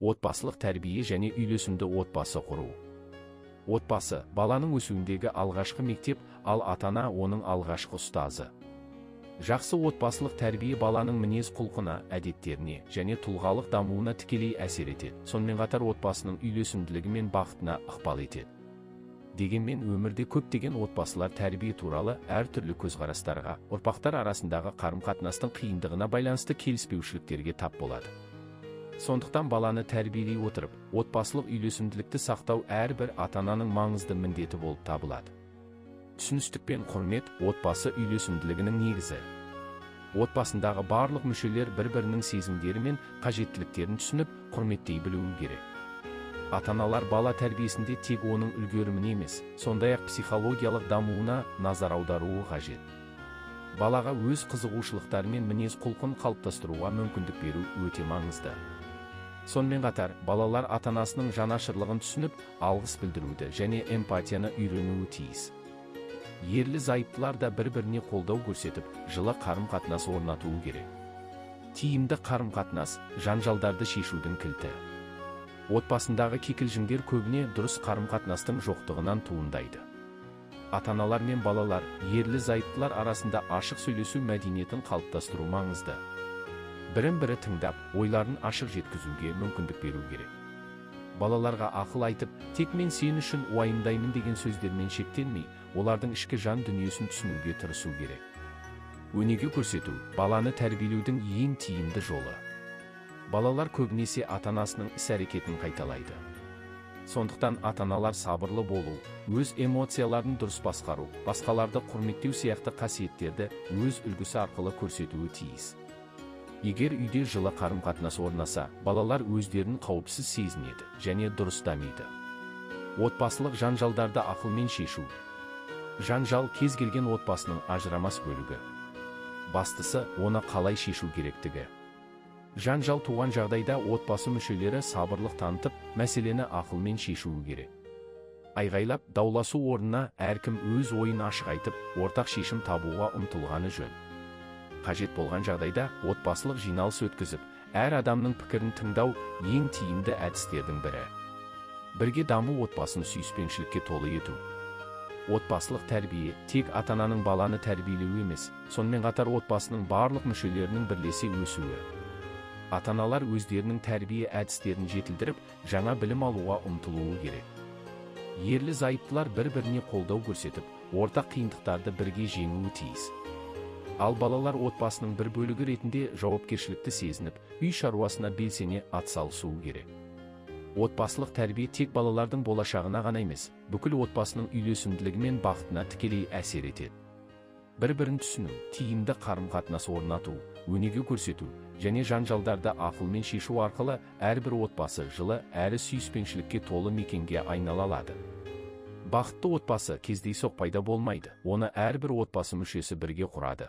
Отбасылық тәрбие және үйлесімді отбасы құру. Отбасы – баланың өсуіндегі алғашқы мектеп, ал ата-ана оның алғашқы ұстазы. Жақсы отбасылық тәрбие баланың мінез-құлқына, әдеттеріне және тұлғалық дамуына тікелей әсер етеді. Сонымен қатар отбасының үйлесімділігі мен бақытына ықпал етеді. Дегенмен өмірде көптеген отбасылар тәрбие туралы әртүрлі көзқарастарға, ұрпақтар арасындағы қарым-қатынастың қиындығына байланысты келіспеушіліктерге тап болады. Сондықтан баланы тәрбиелей отырып, отбасылық үйлесімділікті сақтау әрбір ата-ананың маңызды міндеті болып табылады. Түсіністік пен құрмет отбасы үйлесімділігінің негізі. Отбасындағы барлық мүшелер бір-бірінің сезімдері мен қажеттіліктерін түсініп, құрметтей білуі керек. Ата-аналар бала тәрбиесінде тек оның үлгеріміне емес, сондай-ақ психологиялық дамуына назар аударуы қажет. Балаға өз қызығушылықтары мен мінез-құлқын қалыптастыруға мүмкіндік беру өте маңызды. Сонымен қатар, балалар ата-анасының жанашырлығын түсініп, алғыс білдіруді және эмпатияны үйренуі тиіс. Ерлі-зайыптылар да бір-біріне қолдау көрсетіп, жылы қарым-қатынас орнатуы керек. Тиімді қарым-қатынас жанжалдарды шешудің кілті. Отбасындағы кикілжіңдер көбіне дұрыс қарым-қатынастың жоқтығынан туындайды. Ата-аналар мен балалар, ерлі-зайыптылар арасында ашық сөйлесу мәдениетін қалыптастыру маңызды. Бірін-бірі тыңдап, ойларын ашық жеткізуге мүмкіндік беру керек. Балаларға ақыл айтып, тек мен сен үшін уайымдаймын деген сөздермен шектелмей, олардың ішкі жан дүниесін түсінуге тырысу керек. Өнеге көрсету – баланы тәрбиелеудің ең тиімді жолы. Балалар көбінесе ата-анасының іс-әрекетін қайталайды. Сондықтан ата-аналар сабырлы болу, өз эмоцияларын дұрыс басқару, басқаларды құрметтеу сияқты қасиеттерді өз үлгісі арқылы көрсетуі тиіс. Егер үйде жылы қарым-қатынас орнаса, балалар өздерін қауіпсіз сезінеді және дұрыс дамиды. Отбасылық жанжалдарды ақылмен шешу. Жанжал кез келген отбасының ажырамас бөлігі. Бастысы, оны қалай шешу керектігі. Жанжал туған жағдайда отбасы мүшелері сабырлық танытып, мәселені ақылмен шешуі керек. Айғайлап, дауласу орнына әркім өз ойын ашық айтып, ортақ шешім табуға ұмтылғаны жөн. Қажет болған жағдайда отбасылық жиналыс өткізіп, әр адамның пікірін тыңдау ең тиімді әдістердің бірі. Бірге даму отбасын сүйіспеншілікке толы ету. Отбасылық тәрбие тек ата-ананың баланы тәрбиелеуі емес, сонымен қатар отбасының барлық мүшелерінің бірлесе өсуі. Ата-аналар өздерінің тәрбие әдістерін жетілдіріп, жаңа білім алуға ұмтылуы керек. Ерлі-зайыптылар бір-біріне қолдау көрсетіп, ортақ қиындықтарды бірге жеңуі тиіс. Ал балалар отбасының бір бөлігі ретінде жауапкершілікті сезініп, үй шаруасына белсене атсалысуы керек. Отбасылық тәрбие тек балалардың болашағына ғана емес, бүкіл отбасының үйлесімділігі мен бақытына тікелей әсер етеді. Бір-бірін түсіну, тиімді қарым-қатынас орнату, өнеге көрсету және жанжалдарды ақылмен шешу арқылы әрбір отбасы жылы әрі сүйіспеншілікке толы мекенге айнала алады. Бақытты отбасы кездейсоқ пайда болмайды, оны әрбір отбасы мүшесі бірге құрады.